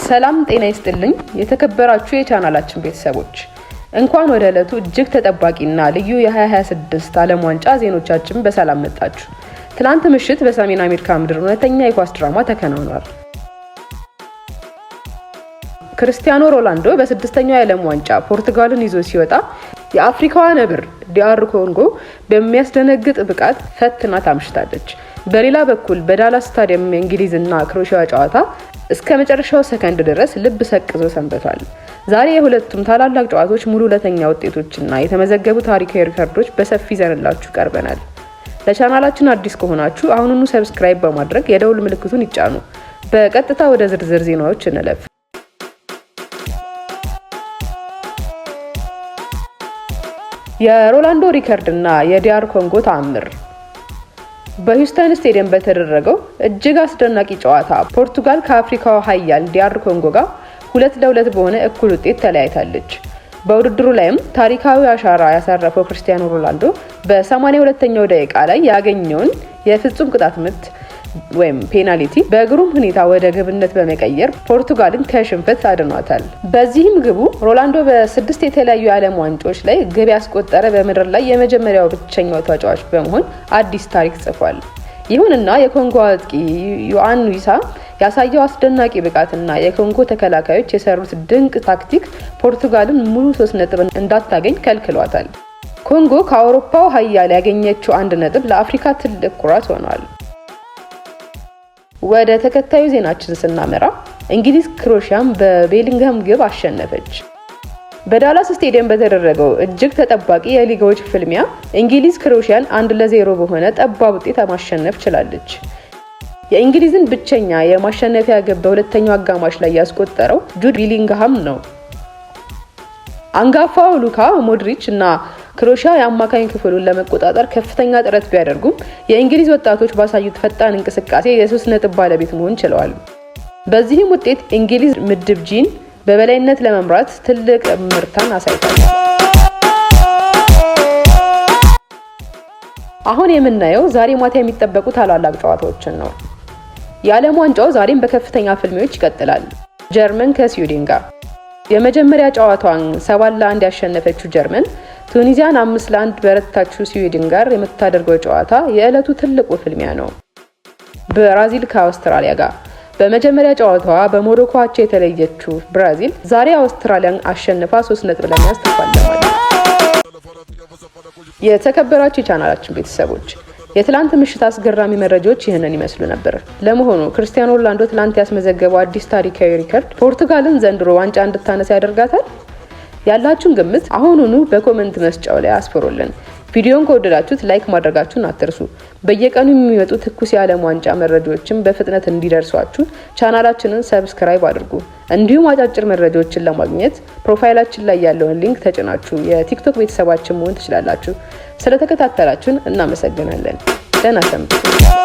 ሰላም ጤና ይስጥልኝ የተከበራችሁ የቻናላችን ቤተሰቦች፣ እንኳን ወደ ዕለቱ እጅግ ተጠባቂና ልዩ የ2026 ዓለም ዋንጫ ዜናዎቻችን በሰላም መጣችሁ። ትላንት ምሽት በሰሜን አሜሪካ ምድር እውነተኛ የኳስ ድራማ ተከናውኗል። ክርስቲያኖ ሮናልዶ በስድስተኛው የዓለም ዋንጫ ፖርቱጋልን ይዞ ሲወጣ የአፍሪካዋ ነብር ዲአር ኮንጎ በሚያስደነግጥ ብቃት ፈትና ታምሽታለች። በሌላ በኩል በዳላስ ስታዲየም የእንግሊዝና ክሮኤሽያ ጨዋታ እስከ መጨረሻው ሰከንድ ድረስ ልብ ሰቅዞ ሰንብቷል። ዛሬ የሁለቱም ታላላቅ ጨዋታዎች ሙሉ ሁለተኛ ውጤቶችና የተመዘገቡ ታሪካዊ ሪከርዶች በሰፊ ይዘንላችሁ ቀርበናል። ለቻናላችን አዲስ ከሆናችሁ አሁኑኑ subscribe በማድረግ የደውል ምልክቱን ይጫኑ። በቀጥታ ወደ ዝርዝር ዜናዎች እንለፍ። የሮናልዶ ሪከርድ እና የዲአር ኮንጎ ተአምር። በሂውስተን ስቴዲየም በተደረገው እጅግ አስደናቂ ጨዋታ ፖርቱጋል ከአፍሪካው ኃያል ዲአር ኮንጎ ጋር 2-2 በሆነ እኩል ውጤት ተለያይታለች። በውድድሩ ላይም ታሪካዊ አሻራ ያሳረፈው ክርስቲያኖ ሮናልዶ በ82ኛው ደቂቃ ላይ ያገኘውን የፍጹም ቅጣት ምት ወይም ፔናልቲ በግሩም ሁኔታ ወደ ግብነት በመቀየር ፖርቱጋልን ከሽንፈት አድኗታል። በዚህም ግቡ ሮናልዶ በስድስት የተለያዩ የዓለም ዋንጫዎች ላይ ግብ ያስቆጠረ በምድር ላይ የመጀመሪያው ብቸኛው ተጫዋች በመሆን አዲስ ታሪክ ጽፏል። ይሁንና የኮንጎ አጥቂ ዮአን ዊሳ ያሳየው አስደናቂ ብቃትና የኮንጎ ተከላካዮች የሰሩት ድንቅ ታክቲክ ፖርቱጋልን ሙሉ 3 ነጥብ እንዳታገኝ ከልክሏታል። ኮንጎ ከአውሮፓው ኃያል ያገኘችው 1 ነጥብ ለአፍሪካ ትልቅ ኩራት ሆኗል። ወደ ተከታዩ ዜናችን ስናመራ እንግሊዝ ክሮሺያን በቤሊንግሃም ግብ አሸነፈች። በዳላስ ስቴዲየም በተደረገው እጅግ ተጠባቂ የሊጋዎች ፍልሚያ እንግሊዝ ክሮሺያን 1-0 በሆነ ጠባብ ውጤት ማሸነፍ ችላለች። የእንግሊዝን ብቸኛ የማሸነፊያ ግብ በሁለተኛው አጋማሽ ላይ ያስቆጠረው ጁድ ቤሊንግሃም ነው። አንጋፋው ሉካ ሞድሪች እና ክሮሺያ የአማካኝ ክፍሉን ለመቆጣጠር ከፍተኛ ጥረት ቢያደርጉም የእንግሊዝ ወጣቶች ባሳዩት ፈጣን እንቅስቃሴ የ3 ነጥብ ባለቤት መሆን ችለዋል። በዚህም ውጤት እንግሊዝ ምድብ ጂን በበላይነት ለመምራት ትልቅ እምርታን አሳይቷል። አሁን የምናየው ዛሬ ማታ የሚጠበቁ ታላላቅ ጨዋታዎችን ነው። የዓለም ዋንጫው ዛሬም በከፍተኛ ፍልሚያዎች ይቀጥላል። ጀርመን ከስዊድን ጋር የመጀመሪያ ጨዋታዋን 7-1 ያሸነፈችው ጀርመን ቱኒዚያን 5-1 በረታችው ስዊድን ጋር የምታደርገው ጨዋታ የዕለቱ ትልቁ ፍልሚያ ነው። ብራዚል ከአውስትራሊያ ጋር በመጀመሪያ ጨዋታዋ በሞሮኮ አቻ የተለየችው ብራዚል ዛሬ አውስትራሊያን አሸንፋ 3 ነጥብ ለመያዝ ትፋለማለች። የተከበራችሁ የቻናላችን ቤተሰቦች፣ የትላንት ምሽት አስገራሚ መረጃዎች ይህንን ይመስሉ ነበር። ለመሆኑ ክርስቲያኖ ሮናልዶ ትላንት ያስመዘገበው አዲስ ታሪካዊ ሪከርድ ፖርቱጋልን ዘንድሮ ዋንጫ እንድታነሳ ያደርጋታል? ያላችሁን ግምት አሁኑኑ በ comment መስጫው ላይ አስፍሩልን። ቪዲዮን ከወደዳችሁት like ማድረጋችሁን አትርሱ። በየቀኑ የሚወጡ ትኩስ የዓለም ዋንጫ መረጃዎችን በፍጥነት እንዲደርሷችሁ ቻናላችንን subscribe አድርጉ። እንዲሁም አጫጭር መረጃዎችን ለማግኘት profile ኣችን ላይ ያለውን link ተጭናችሁ የቲክቶክ ቤተሰባችን መሆን ትችላላችሁ። ስለተከታተላችሁን እናመሰግናለን። ደህና ሰንብቱ።